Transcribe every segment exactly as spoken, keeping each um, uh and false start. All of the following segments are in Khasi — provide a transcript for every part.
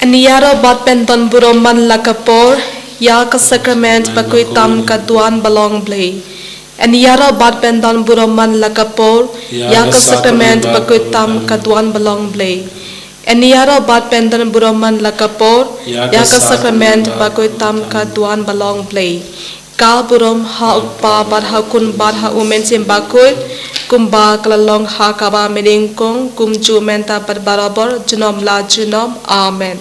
Yn ïaroh bad pyndon burom man la ka por, ïa ka sakrament ba khuid tam ka duwan ba long Blei. Yn ïaroh bad pyndon burom man la ka por, ïa ka sakrament ba khuid tam ka duwan ba long Blei. Yn ïaroh bad pyndon burom man la ka por, ïa ka sakrament ba khuid tam ka duwan ba long Blei. Ka burom ha U Kpa bad ha U Khun bad ha U Mynsiem Bakhuid, kumba ka la long ha kaba mynnyngkong, kumjuh mynta bad barabor, junom la junom. Amen.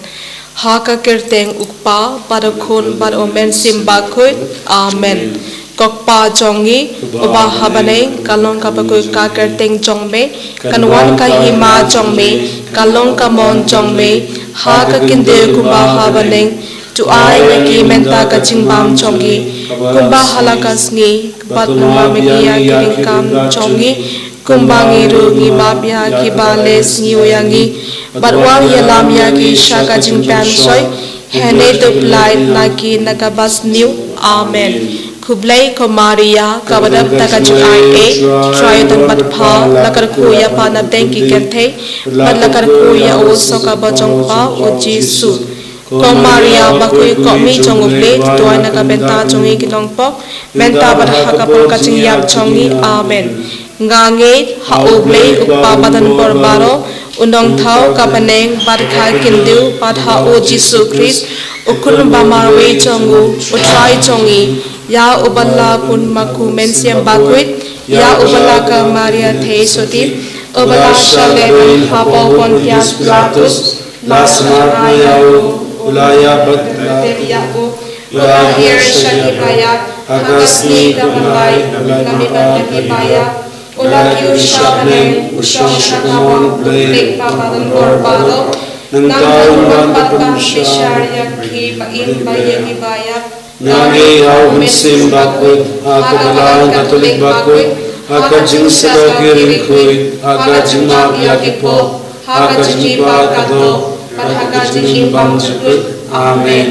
Ha ka kyrteng U Kpa bad U Khun bad U Mynsiem Bakhuid. Amen. Ko Kpa jong ngi uba ha bneng, ka long kaba khuid ka kyrteng jong me, kan wan ka hima jong me, ka long ka mon jong me ha ka khyndew kumba ha bneng. To ai ïa ngi mynta ka jingbam jong ngi, kumba ha la ka sngi, bad ym map ïa ngi ïa ki jingkam jong ngi, kumba ngi ruh ngi map ïa kiba leh sngi ïa ngi, bad wat ïalam ïa ngi sha ka jingpynshoi, hynrei to pyllait na ki na kaba sniew. Amen. Khublei ko Maria, kaba dap da ka jingai ei, Trai u don bad pha, la kyrkhu ïa pha na pdeng ki kynthei, bad la kyrkhu ïa u soh kaba jong pha, u Jisu. Ko Maria bakhuid, ko Mei jong U Blei, to duwai na ka bynta jong ngi ki nongpop, mynta bad ha ka por ka jingïap jong ngi. Amen. Nga ngeit ha U Blei U Kpa badonbor baroh, U Nongthaw ka bneng bad ka khyndew, bad ha u Jisu Khrist, U Khun ba marwei jong U, U Trai jong ngi, ïa uba la bun ma U Mynsiem Bakhuid, ïa uba la ka Maria Theisotti, uba la shah leh ha poh Pontius Pilatus, la sumar ïa U, u la ïap bad la kyrteng ïa U, u la hiar sha ki baïap, ha ka sngi kaba lai, u la leit bad ki baïap, u la kiew sha bneng, u shong sha ka mon U Blei Kpa badonbor baroh. Nangta un wan ban bishar ïa ki ba im bad ïa ki baïap. Nga ngeit ha U Mynsiem Bakhuid, ha ka Balang Katholik bakhuid, ha ka jingshlur ki riewkhuid, ha ka jingmap ïa ki pop, ha ka jingim ba kordor, bad ha ka jingim bymjukut. Amen.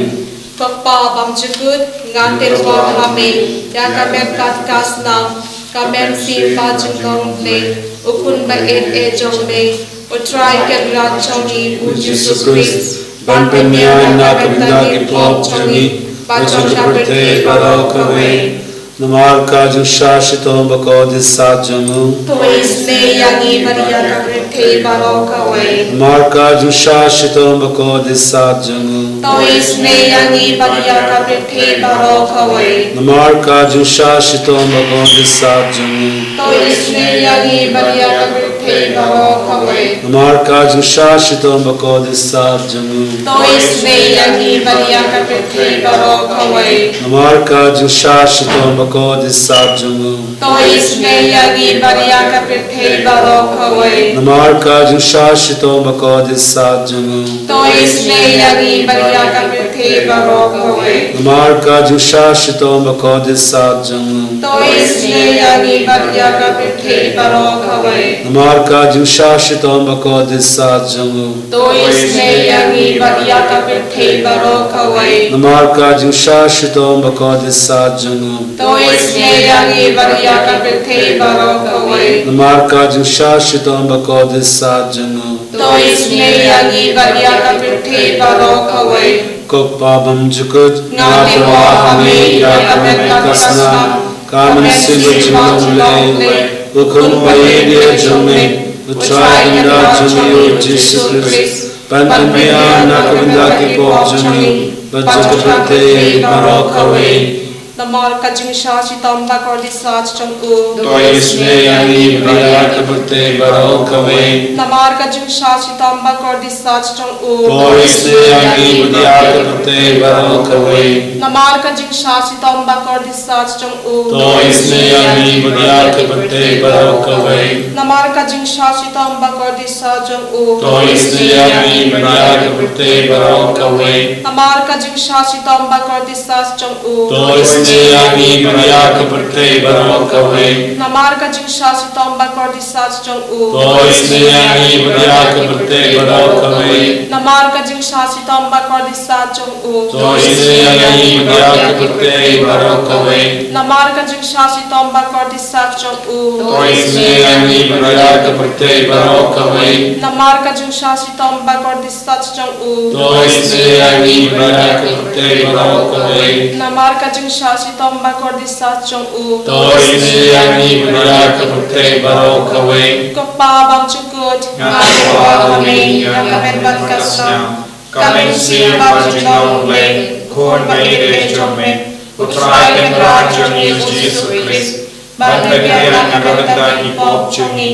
Ko Kpa bymjukut, nga tyrwa ha me ïa ka met bad ka snam, ka Mynsiem Bajinglong Blei, U Khun ba ïeit eh jong me, U Trai Kynrad jong ngi U Jisu Khrist, ban pynïaid na ka bynta ki pop jong ngi bad jong ka pyrthei baroh kawei. Namar ka jingshah shitom bakordit sat jong U, to isynei ïa ngi bad ïa ka pyrthei baroh kawei. Namar ka jingshah shitom bakordit sat jong U, to isynei ïa ngi bad ïa ka pyrthei baroh kawei. Namar ka jingshah shitom bakordit sat jong U, to isynei ïa ngi bad ïa ka pyrthei baroh kawei. Namar ka jingshah shitom bakordit sat jong U, to isynei ïa ngi bad ïa ka pyrthei baroh kawei. Namar ka jingshah shitom bakordit sat jong U, to isynei ïa ngi bad ïa ka pyrthei baroh kawei. Namar ka jingshah shitom bakordit sat jong U, to isynei ïa ngi bad ïa ka pyrthei baroh kawei. Namar ka jingshah shitom bakordit sat jong U, to isynei ïa ngi bad ïa ka pyrthei baroh kawei. Namar ka jingshah shitom bakordit sat jong U, to isynei ïa ngi bad ïa ka pyrthei baroh kawei. Namar ka jingshah shitom bakordit sat jong U, to isynei ïa ngi bad ïa ka pyrthei baroh kawei. Namar ka jingshah shitom bakordit sat jong U, to isynei ïa ngi bad ïa ka pyrthei baroh kawei. Ko Kpa bymjukut, nga tyrwa ha me ïa ka met bad ka snam, ka Mynsiem Bajinglong Blei, U Khun ba ïeit eh jong me, U Trai Kynrad jong ngi U Jisu Khrist, ban pynïaid na ka bynta ki pop jong ngi bad jong ka pyrthei baroh kawei. Namar ka jingshah shitom bakordit sat jong U, to isynei ïa ngi bad ïa ka pyrthei baroh kawei. Namar ka jingshah shitom bakordit sat jong U, to isynei ïa ngi bad ïa ka pyrthei baroh kawei. Namar ka jingshah shitom bakordit sat jong U, to isynei ïa ngi bad ïa ka pyrthei baroh kawei. Namar ka jingshah shitom bakordit sat jong U, to isynei ïa ngi bad ïa ka pyrthei baroh kawei. Namar ka jingshah shitom bakordit sat jong U, to isynei ïa ngi bad ïa ka pyrthei baroh kawei. Namar ka jingshah shitom bakordit sat jong U, to isynei ïa ngi bad ïa ka pyrthei baroh kawei. Namar ka jingshah shitom bakordit sat jong U, to isynei ïa ngi bad ïa ka pyrthei baroh kawei. Namar ka jingshah shitom bakordit sat jong u. To isnei ïa ngi bad ïa ka pyrthei baroh kawei. Namar ka jingshah shitom bakordit sat jong u. To isnei ïa ngi bad ïa ka pyrthei baroh kawei. Namar ka jingshah shitom bakordit sat jong u. To isnei ïa ngi bad ïa ka pyrthei baroh kawei. Ko Pa bymjukut. Nga kyrpad ha me ïa ka met bad ka snam. Ka mynsiem bad ka jinglong U Blei, Khun ba ïeit jong me, U Trai Kynrad jong ngi U Jisu Khrist, ban pynbiang na ka bynta ki pop jong ngi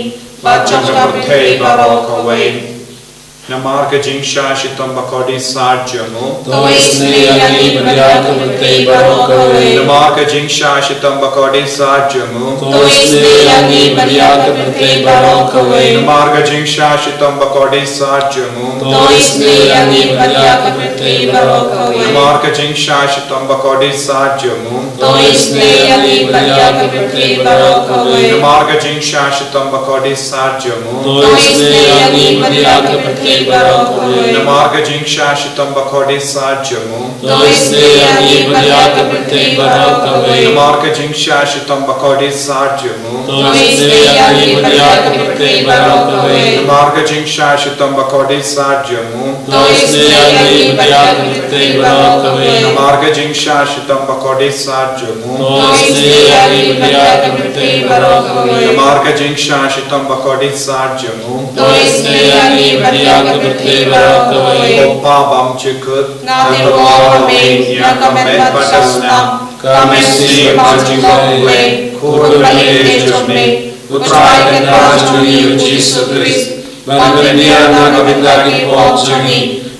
bad jong ka pyrthei baroh kawei. Namar ka jingshah shitom bakordit sat jong u. To isnei ïa ngi bad ïa ka pyrthei baroh kawei. Namar ka jingshah shitom bakordit sat jong u. To isnei ïa ngi bad ïa ka pyrthei baroh kawei. Namar ka jingshah shitom bakordit sat jong u. To isnei ïa ngi bad ïa ka pyrthei baroh kawei. Namar ka jingshah shitom bakordit sat jong u. To isnei ïa ngi bad ïa ka pyrthei baroh kawei. Namar ka jingshah shitom bakordit sat jong u. To isnei ïa ngi bad ïa ka pyrthei baroh kawei. Namar ka jingshah shitom bakordit sat jong u. To isnei ïa ngi bad ïa ka pyrthei baroh kawei. Namar ka jingshah shitom bakordit sat jong u. To isnei ïa ngi bad ïa ka pyrthei baroh kawei. Namar ka jingshah shitom bakordit sat jong u. To isnei ïa ngi bad ïa ka pyrthei baroh kawei. Namar ka jingshah shitom bakordit sat jong u. To isnei ïa ngi bad ïa ka pyrthei baroh kawei. Namar ka jingshah shitom bakordit sat jong u. To isnei ïa ngi bad ïa ka pyrthei baroh kawei. Ko Pa bymjukut. Nga kyrpad ha me ïa ka met bad ka snam. Ka mynsiem bad ka jinglong U Blei, Khun ba ïeit jong me, U Trai Kynrad jong ngi U Jisu Khrist, ban pynbiang na ka bynta ki pop jong ngi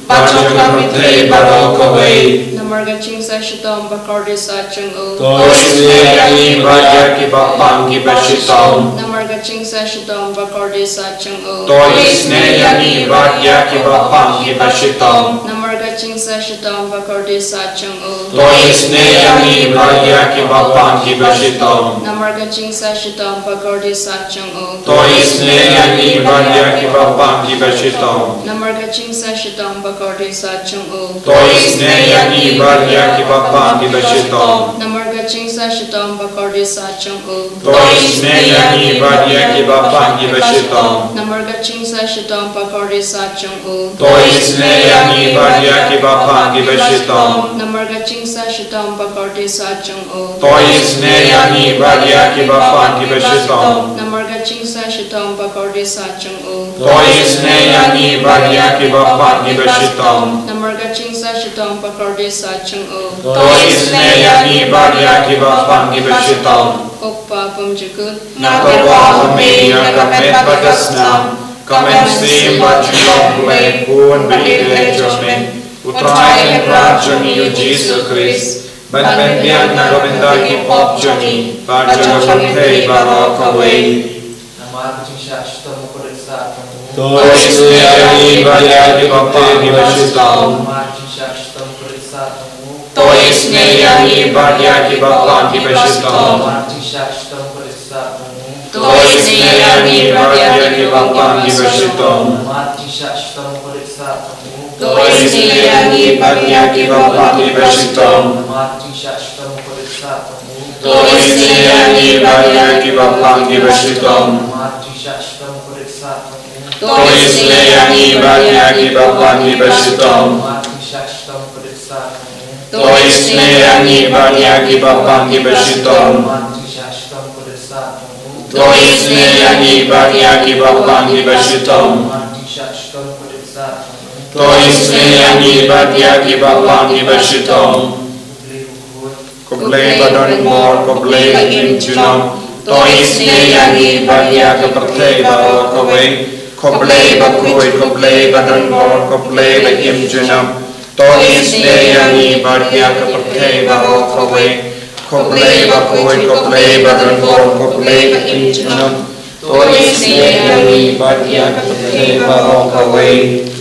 bad jong ka pyrthei baroh kawei. Namar ka jingshah shitom bakordit sat jong u. To isnei ïa ngi bad ïa kiba pang kiba shitom. Namar ka jingshah shitom bakordit sat jong u. To isnei ïa ngi bad ïa kiba pang kiba shitom. Namar ka jingshah shitom bakordit sat jong u. To isnei ïa ngi bad ïa kiba pang kiba shitom. Namar ka jingshah shitom bakordit sat jong u. To isnei ïa ngi bad ïa kiba pang kiba shitom. Namar ka jingshah shitom bakordit sat jong u. To isnei ïa ngi bad ïa kiba pang kiba shitom. Namar ka jingshah shitom bakordit sat jong u. To isnei ïa ngi bad ïa kiba pang kiba shitom. Namar ka jingshah shitom bakordit sat jong u. To isnei ïa ngi bad ïa kiba pang kiba shitom. Namar ka jingshah shitom bakordit sat jong u. To isnei ïa ngi bad ïa kiba pang kiba shitom. Namar ka jingshah shitom bakordit sat jong u. To isnei ïa ngi bad ïa kiba pang kiba shitom. Namar ka jingshah shitom bakordit sat jong u. To isnei ïa ngi bad ïa kiba pang kiba shitom. Ko Pa bymjukut. Nga kyrpad ha me ïa ka met bad ka snam. Ka mynsiem bad ka jinglong U Blei, Khun ba ïeit jong me, U Trai Kynrad jong ngi U Jisu Khrist, ban pynbiang na ka bynta ki pop jong ngi bad jong ka pyrthei baroh kawei. Namar ka jingshah shitom bakordit sat jong u. To isnei ïa ngi bad ïa kiba pang kiba shitom. Namar ka jingshah shitom bakordit sat jong u. To isnei ïa ngi bad ïa kiba pang kiba shitom. Namar ka jingshah shitom bakordit sat jong u. To isnei ïa ngi bad ïa kiba pang kiba shitom. Namar ka jingshah shitom bakordit sat jong u. To isnei ïa ngi bad ïa kiba pang kiba shitom. Namar ka jingshah shitom bakordit sat jong u. To isnei ïa ngi bad ïa kiba pang kiba shitom. Namar ka jingshah shitom bakordit sat jong u. To isnei ïa ngi bad ïa kiba pang kiba shitom. Namar ka jingshah shitom bakordit sat jong u. To isnei ïa ngi bad ïa kiba pang kiba shitom. Namar ka jingshah shitom bakordit sat jong u. To isnei ïa ngi bad ïa kiba pang kiba shitom. Namar ka jingshah shitom bakordit sat jong u. To isnei ïa ngi bad ïa kiba pang kiba shitom. Ko Blei ba don bor, ko Blei ba im junom. To isnei ïa ngi bad ïa ka pyrthei baroh kawei. Ko Blei ba khuid, ko Blei ba don bor, ko Blei ba im junom. To isnei ïa ngi bad ïa ka pyrthei baroh kawei. Ko Blei ba khuid, ko Blei ba don bor, ko Blei ba im junom. To isnei ïa ngi bad ïa ka pyrthei baroh kawei.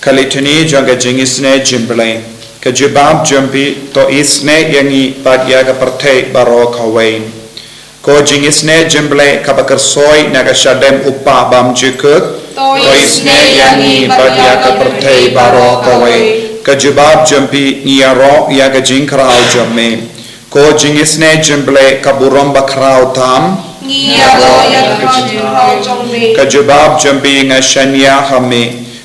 Ka Litani jong ka jingisnei jingblei. Ka jubab jong phi, to isnei ïa ngi bad ïa ka pyrthei baroh kawei. Ko jingisnei jingblei kaba kyrsoi na ka shadem U Kpa bymjukut. To isnei ïa ngi bad ïa ka pyrthei baroh kawei. Ka jubab jong phi, ngi ïaroh ïa ka jingkhraw jong me. Ko jingisynei jong U Blei ka burom bakhraw tam. Ngi ïaroh ïa ka jingkhraw jong me. Ka jubab jong me, nga shaniah ha me.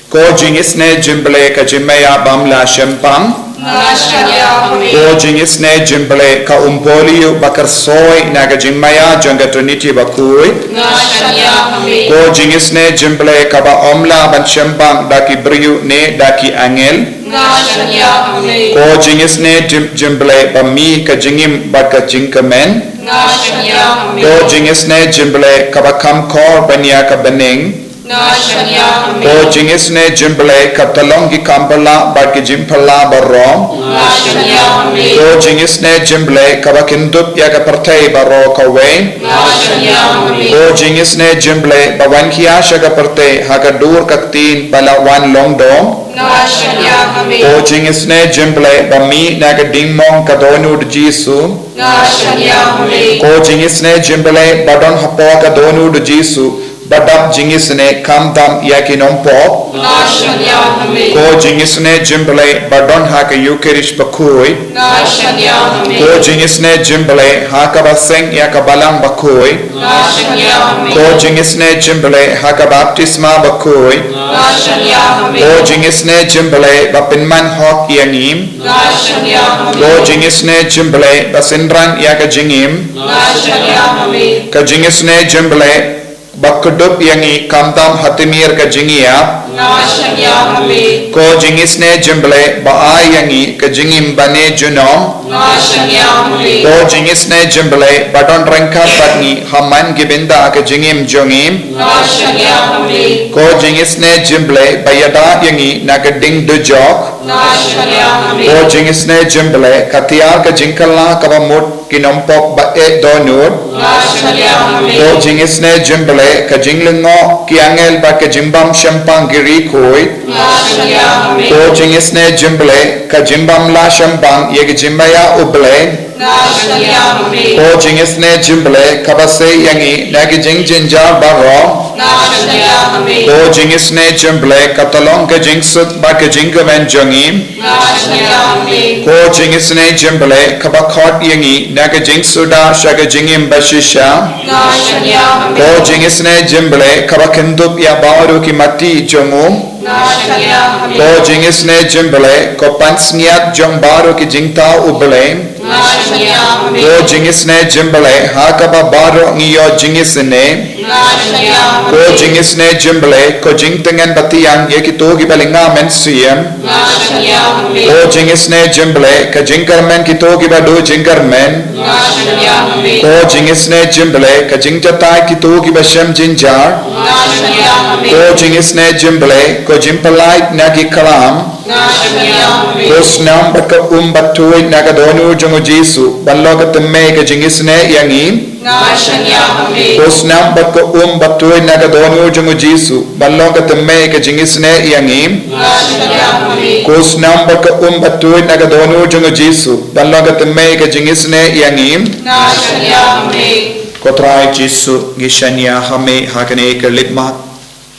Ko jingisynei jong U Blei ka jingmaïa bym lah shemphang. Nga shaniah ha me. Ko jingisynei jong U Blei ka umpoliu ba kyrsoi na ka jingmaïa jong ka Trinity bakhuid. Nga shaniah ha me. Ko jingisynei jong U Blei kaba ym lah ban shemphang da ki briew ne da ki angel. Nga shaniah ha me. Ko jingisynei jong U Blei ba mih ka jingim bad ka jingkmen. Nga shaniah ha me. Ko jingisynei jong U Blei kaba kham khor ban ïa ka bneng. Nga shaniah ha me. Ko jingisynei jong U Blei ka tyllong ki kam phylla bad ki jingphylla baroh. Nga shaniah ha me. Ko jingisynei jong U Blei kaba kyndup ïa ka pyrthei baroh kawei. Nga shaniah ha me. Ko jingisynei jong U Blei ba wan khia sha ka pyrthei ha ka dur ka ktien ba la wan long doh. Nga shaniah ha me. Ko jingisynei jong U Blei ba mih na ka dingmong ka dohnud Jisu. Nga shaniah ha me. Ko jingisynei jong U Blei ba don hapoh ka dohnud Jisu, ba dap jingisynei khamtam ïa ki nongpop. Nga shaniah ha me. Ko jingisynei jong U Blei ba don ha ka Eucharist bakhuid. Nga shaniah ha me. Ko jingisynei jong U Blei ha kaba seng ïa ka balang bakhuid. Nga shaniah ha me. Ko jingisynei jong U Blei ha ka baptisma bakhuid. Nga shaniah ha me. Ko jingisynei jong U Blei ba pynman hok ïa ngi. Nga shaniah ha me. Ko jingisynei jong U Blei ba synran ïa ka jingim. Nga shaniah ha me. Ka jingisynei jong U Blei ba kdup ïa ngi khamtam ha tmier ka jingïap. Nga shaniah ha me. Ko jingisynei jong U Blei ba ai ïa ngi ka jingim bymjukut. Nga shaniah ha me. Ko jingisynei jong U Blei ba don ryngkat bad ngi ha man ki bynta ka jingim jong ngi. Nga shaniah ha me. Ko jingisynei jong U Blei ba ïada ïa ngi na ka ding dujok. Nga shaniah ha me. Ko jingisynei jong U Blei ka tiar ka jingkylla kaba mut ki nongpop ba eh dohnud. Nga shaniah ha me. Ko jingisynei jong U Blei ka jinglyngngoh ki angel bad ka jingbym shemphang ki riewkhuid. Nga shaniah ha me. Ko jingisynei jong U Blei ka jingbym lah shemphang ïa ka jingmaïa U Blei. Nga shaniah ha me. Ko jingisynei jong U Blei kaba sei ïa ngi na ki jingjynjar baroh. Nga shaniah ha me. Ko jingisynei jong U Blei ka tyllong ka jingsuk bad ka jingkmen jong ngi. Nga shaniah ha me. Ko jingisynei jong U Blei kaba khot ïa ngi na ka jingsuda sha ka jingim bashisha. Nga shaniah ha me. Ko jingisynei jong U Blei kaba kyndup ïa baroh ki mati jong u. Nga shaniah ha me. Ko jingisynei jong U Blei ko pansngiat jong baroh ki jingthaw U Blei. Nga shaniah ha me. Ko jingisynei jong U Blei ha kaba baroh ngi ïoh jingisynei. Nga shaniah ha me. Ko jingisynei jong U Blei ko jingtngen batiang ïa kito kiba lynga mynsiem. Nga shaniah ha me. Ko jingisynei jong U Blei ka jingkyrmen kito kiba duh jingkyrmen. Nga shaniah ha me. Ko jingisynei jong U Blei ka jingjatai kito kiba shem jynjar. Nga shaniah ha me. Ko jingisynei jong U Blei ko jingpyllait na ki khlam. Nga shaniah ha me. Ko snam bad ka um bad tuid na ka dohnud jong u Jisu ban long ka tymmen ka jingisynei ïa ngi. Nga shaniah ha me. Ko snam bad ka um bad tuid na ka dohnud jong u Jisu ban long ka tymmen ka jingisynei ïa ngi. Nga shaniah ha me. Ko snam bad ka um bad tuid na ka dohnud jong u Jisu ban long ka tymmen ka jingisynei ïa ngi. Nga shaniah ha me. Ko Trai Jisu, ngi shaniah ha me ha kane ka lipmat,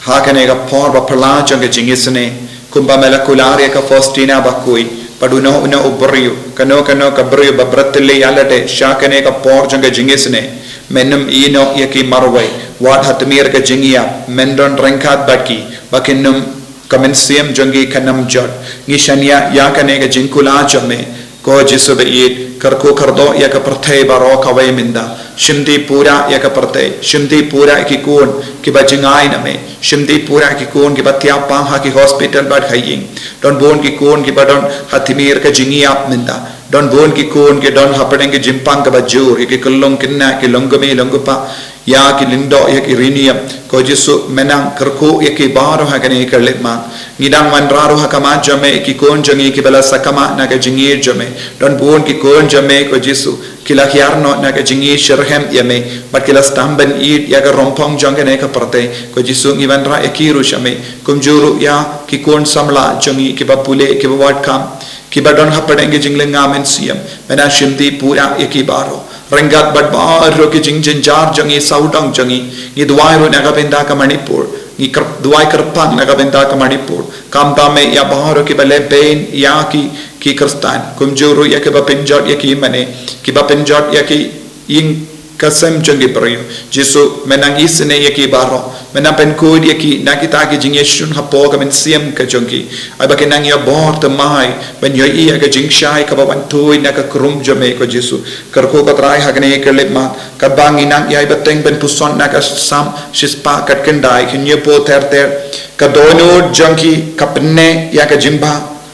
ha kane ka por ba phylla jong ka jingisynei, kumba me la kular ïa ka Faustina bakhuid, bad uno uno u briew, kano kano ka briew ba bret ïa lade sha kane ka por jong ka jingisynei, men ym ïehnoh ïa ki marwei, wat ha tmier ka jingïap men don ryngkat bad ki, ba kin ym, ka mynsiem jong ki kan ym jot. Ngi shaniah ïa kane ka jingkular jong me, ko Jisu ba ïeit, kyrkhu kyrdoh ïa ka pyrthei baroh kawei mynta. Shim dih pura ïa ka pyrthei, shim dih pura ïa ki khun kiba jngai na me, shim dih pura ïa ki khun kiba thiah pang ha ki hospital bad ha ïing. Don bun ki khun kiba don ha tmier ka jingïap mynta. Don bun ki khun ki don hapdeng ki jingpang kaba jur, ïa ki khyllung khynnah, ki long kmie long kpa, ïa ki lyngdoh, ïa ki riewniam. Ko Jisu, men nang kyrkhu ïa ki baroh ha kane ka lipmat. Ngi dang wanrah ruh ha khmat jong me ïa ki khun jong ngi kiba la sakma na ka jingïeit jong me. Don bun ki khun jong me, ko Jisu, ki la hiar noh na ka jingïeit shitrhem ïa me, bad ki la sdang ban ïeit ïa ka rongphong jong kane ka pyrthei. Ko Jisu, ngi wanrah ïa ki ruh sha me, kumjuh ruh ïa ki khun samla jong ngi kiba pule, kiba wad kam, kiba don hapdeng ki jinglynga mynsiem. Men nang shim dih pura ïa ki baroh. Ryngkat bad baroh ki jingjynjar jong ngi, sawdong jong ngi, ngi duwai ruh na ka bynta ka Manipur. Ngi kyrp-, duwai kyrpang na ka bynta ka Manipur. Khamtam eh ïa baroh kiba leh beiñ ïa ki, ki Khristan. Kumjuh ruh ïa kiba pynjot ïa ki mane, kiba pynjot ïa ki ïing ka sem jong ki briew. Jisu, men nang isynei ïa ki baroh. Men nang pynkhuid ïa ki na kita ki jingïashun hapoh ka mynsiem ka jong ki. Ai ba kin nang ïa bor thymmai ban ïohi ïa ka jingshai kaba wan thuh na ka khrum jong me, ko Jisu. Kyrkhu, ko Trai, ha kane ka khyllipmat, katba ngi nang ïai bteng ban puson na ka Salm shispah khatkhyndai, ki hynñiewphew ter ter. Ka dohnud jong ki ka pynneh ïa ka jingbha,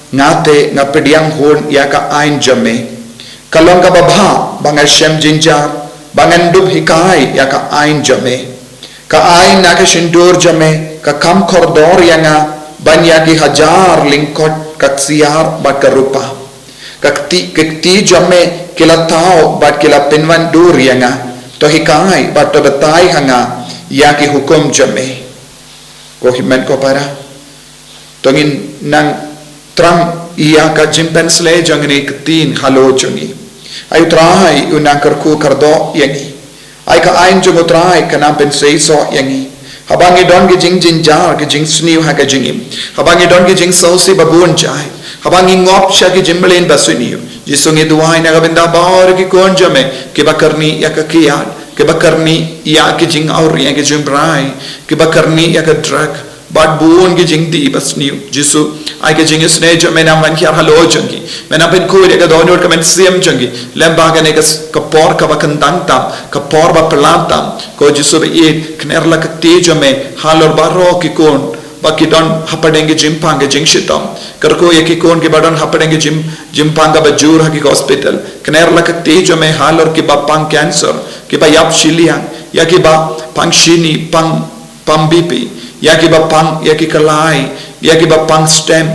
nga te nga pdiang hun ïa ka aiñ jong me. Ka long kaba bha ba nga shem jynjar, ba ngan dup hikai ïa ka aiñ jong me. Ka aiñ na ka shyntur jong me ka kham kordor ïa nga ban ïa ki hajar lyngkot ka ksiar bad ka rupa. Ka kti, ka kti jong me ki la thaw bad ki la pynwandur ïa nga. To hikai bad to batai ha nga ïa ki hukum jong me. Ko hynmen ko para, to ngin nang thrang ïa ka jingpynsleh jong kane ka ktien halor jong ngi. Ai u Trai un nang kyrkhu kyrdoh ïa ngi. Ai ka aiñ jong u Trai kan nang pynseisoh ïa ngi. Haba ngi don ki jingjynjar, ki jingsniew ha ka jingim, haba ngi don ki jingsngewsih ba bun jait, haba ngi ngop sha ki jingmlien ba sniew, Jisu, ngi duwai na ka bynta baroh ki khun jong me kiba kyrni ïa ka kiad, kiba kyrni ïa ki jingawria, ki jingbrai, kiba kyrni ïa ka drug bad bun ki jingdih ba sniew. Jisu, ai ka jingisynei jong me nang wan hiar halor jong ki. Men nang pynkhuid ïa ka dohnud ka mynsiem jong ki lem bad kane ka s-, ka por kaba kyntang tam, ka por ba phylla tam. Ko Jisu ba ïeit, kner la ka kti jong me halor baroh ki khun ba ki don hapdeng ki jingpang ki jingshitom. Kyrkhu ïa ki khun kiba don hapdeng ki jing, jingpang kaba jur ha ki hospital. Kner la ka kti jong me halor kiba pang cancer, kiba ïap shiliang, ïa kiba pang shini, pang pang B P, ïa kiba pang ïa ki kalai, ïa kiba pang stent,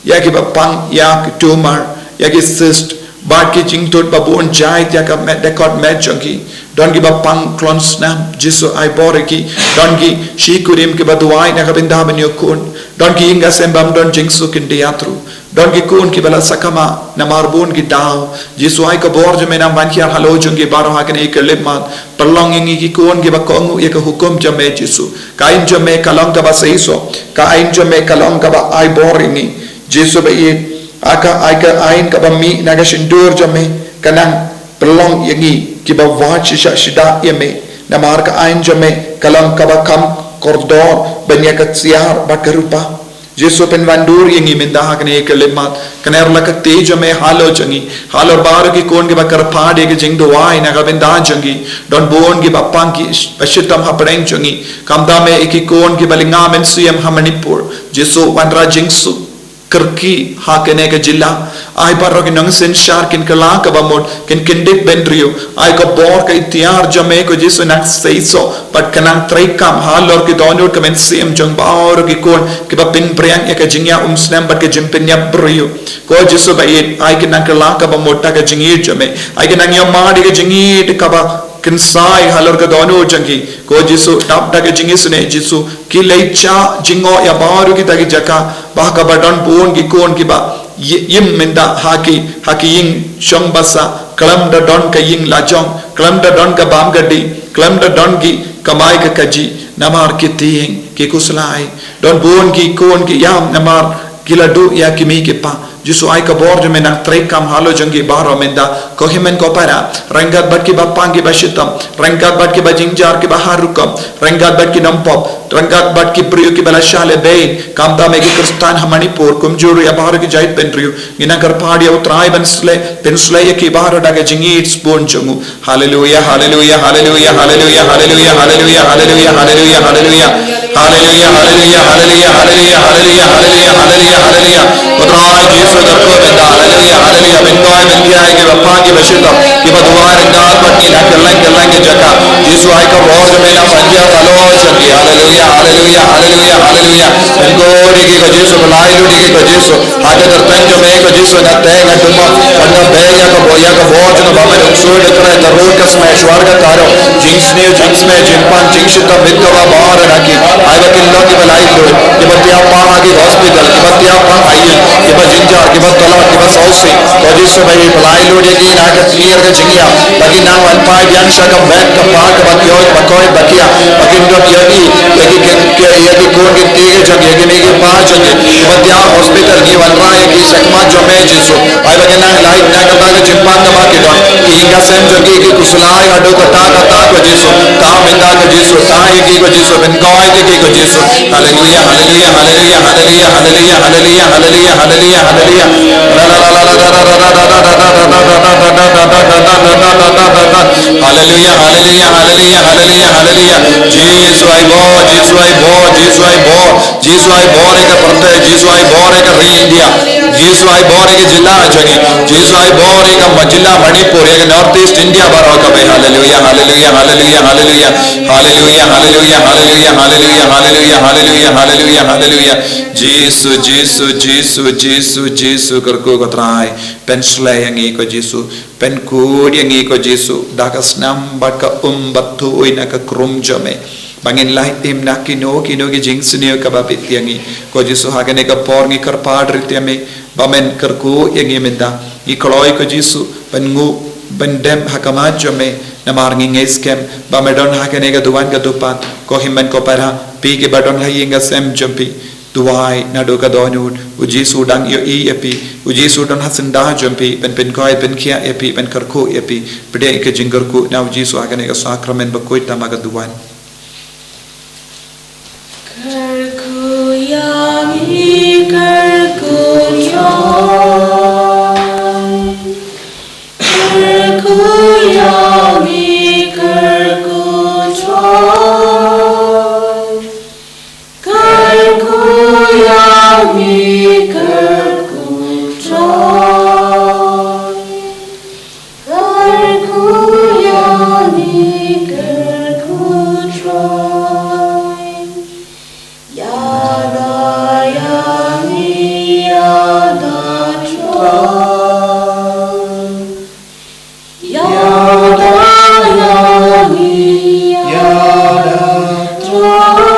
ïa kiba pang ïa ki tumor, ïa ki cyst, bad ki jingthut ba bun jait ïa ka met, dkhot met jong ki. Don kiba pang klon snam, Jisu, ai bor ïa ki. Don ki shi kurim kiba duwai na ka bynta ban ïoh khun. Don ki ïing ka sem bym don jingsuk, kin da ïathuh. Don ki khun kiba la sakma namar bun ki daw. Jisu, ai ka bor jong me nang wan hiar halor jong ki baroh ha kane ka khyllipmat. Pynlong ïa ngi ki khun kiba kohnguh ïa ka hukum jong me, Jisu. Ka aiñ jong me ka long kaba seisoh, ka aiñ jong me ka long kaba ai bor ïa ngi. Jisu ba ïeit, ai ka, ai ka aiñ kaba mih na ka shyntur jong me kan nang pynlong ïa ngi kiba wad shisha shidah ïa me. Namar ka aiñ jong me ka long kaba kham kordor ban ïa ka ksiar bad ka rupa. Jisu, pynwandur ïa ngi mynta ha kane ka khyllipmat. Kner la ka kti jong me halor jong ngi, halor baroh ki khun kiba kyrpad ïa ka jingduwai na ka bynta jong ngi. Don bun kiba pang ki sh-, ba shitom hapdeng jong ngi. Khamtam eh ïa ki khun kiba lynga mynsiem ha Manipur. Jisu, wanrah jingsuk kyrkieh ha kane ka jylla. Ai baroh ki nongsynshar kin kylla kaba mut, kin kyndit bynriew. Ai ka bor ka iktiar jong me, ko Jisu, nang seisoh bad kan nang treikam halor ki dohnud ka mynsiem jong baroh ki khun kiba pynpriang ïa ka jingïaid umsnem bad ka jingpynïap briew. Ko Jisu ba ïeit, ai kin nang kylla kaba mut da ka jingïeit jong me. Ai kin nang ïohmad ïa ka jingïeit kaba kynsai halor ka dohnud jong ki. Ko Jisu, dap da ka jingisynei, Jisu, ki leit shah jngoh ïa baroh kita ki jaka ba ha kaba don bun ki khun kiba ï-, im mynta ha ki, ha ki ïing shong basa, khlem da don ka ïing la jong, khlem da don ka bam ka dih, khlem da don ki kamai ka kajih, namar ki tieng, ki khuslai. Don bun ki khun ki ïam namar ki la duh ïa ki mei ki pa. Jisu, ai ka bor jong me nang treikam halor jong ki baroh mynta. Ko hynmen ko para, ryngkat bad kiba pang kiba shitom, ryngkat bad kiba jynjar kiba har rukom, ryngkat bad ki nongpop, ryngkat bad ki briew kiba la shah lehbeiñ, khamtam eh ki Khristan ha Manipur, kumjuh ruh ïa baroh ki jaitbynriew. Ngi nang kyrpad ïa u Trai ban sleh, pynsleh ïa ki baroh da ka jingïeit sbun jong u. Haleluya, haleluya, haleluya. Ko Trai Jisu, da ko bynta. Haleluya, haleluya. Pynkhuid, pynkhia ïa kiba pang kiba shitom, kiba duwai ryngkat bad ngi na kylleng kylleng ki jaka. Jisu, ai ka bor jong me nang wan hiar halor jong ki. Haleluya, haleluya, haleluya, haleluya. Pynkhuid ïa ki, ko Jisu, pynlait lut ïa ki, ko Jisu. Ha ka kyrteng jong me, ko Jisu, nga teh, nga duma, nga beh ïa ka bor, ïa ka bor jong me ba me dang sngewsih, Trai, tarud ka smet, shuwa ka tarok. Jingsniew, jingsmeh, jingpang, jingshitom, ïa kaba bor na ki. Ai ba kin long kiba laitluid, kiba thiah pang ha ki hospital, kiba thiah pang ha ïing, kiba jynjar, kiba tala, kiba sawsih. Ko Jisu ba ïa ba laitluid ïa ki na ka snier ka jingïap. Ba kin nang wan phai biang sha ka met ka par kaba kiew ba koit ba kiar. Ba kin don ïa ki, ïa ki kin, ïa ki khun kin ti ki jong, ïa ki mei ki pa jong ki. Kiba thiah hospital ngi wanrah ïa ki sha khmat jong me Jisu. Ai ba kin nang lait na kata ka jingpang kaba ki don. Ki ïing ka sem jong ki ki khuslai haduh katta katta ko Jisu. Tang mynta ko Jisu, tang ïa ki ko Jisu, pynkoit ïa ki ko Jisu. Haleluya, haleluya, haleluya. Haleluya, haleluya, haleluya, haleluya, haleluya. Jisu ai bor, Jisu ai bor, Jisu ai bor, Jisu ai bor ïa ka pyrthei, Jisu ai bor ïa ka ri India. Jisu ai bor ïa ka jylla jong ngi. Jisu ai bor ïa ka ma-, jylla Manipur, ïa ka North East India baroh kawei. Haleluya, haleluya, haleluya, haleluya. Haleluya, haleluya, haleluya, haleluya, haleluya, haleluya, haleluya, haleluya. Jisu, Jisu, Jisu, Jisu, Jisu, kyrkhu ko Trai. Pynshlei ïa ngi ko Jisu. Pynkhuid ïa ngi ko Jisu. Da ka snam bad ka um bad thuh ïa na ka krum jong me. Ba ngin lait im na kino kino ki jingsniew kaba bit ïa ngi. Ko Jisu ha kane ka por ngi kyrpad rit ïa me. Ba men kyrkhu ïa ngi mynta. Ngi kloi ko Jisu. Pynnguh, pyndem ha khmat jong me. Namar ngi ngeit skhem. Ba me don ha kane ka duwan ka dupat. Ko hynmen ko para. Phi kiba don ha ïing ka sem jong phi. Duwai naduh ka dohnud, u Jisu dang ïohi ïa phi, u Jisu don ha syndah jong phi, ban pynkhuid, ban pynkhiah ïa phi, ban kyrkhu ïa phi, pdiang ïa ka jingkyrkhu na u Jisu ha kane ka sakramen bakhuid tang ba ka duwan. Kyrkhu ïa ngi, kyrkhu ïa ngi, kyrkhu ïa ngi, kyrkhu Trai. Kyrkhu ïa ngi, kyrkhu Trai. Kyrkhu ïa ngi, kyrkhu Trai. Ïada ïa ngi, ïada Trai. Ïada ïa ngi, ïada Trai.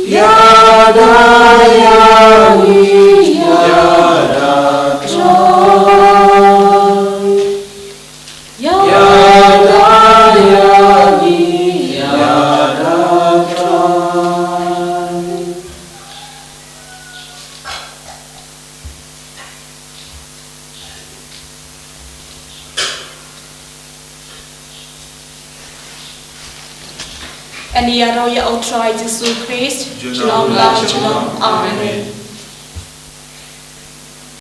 Ïada ïa ngi, ïada Trai. Ïada ïa ngi, ïada Trai. Ani ïaroh ïa U Trai Jisu Khrist. Junom la junom. Amen.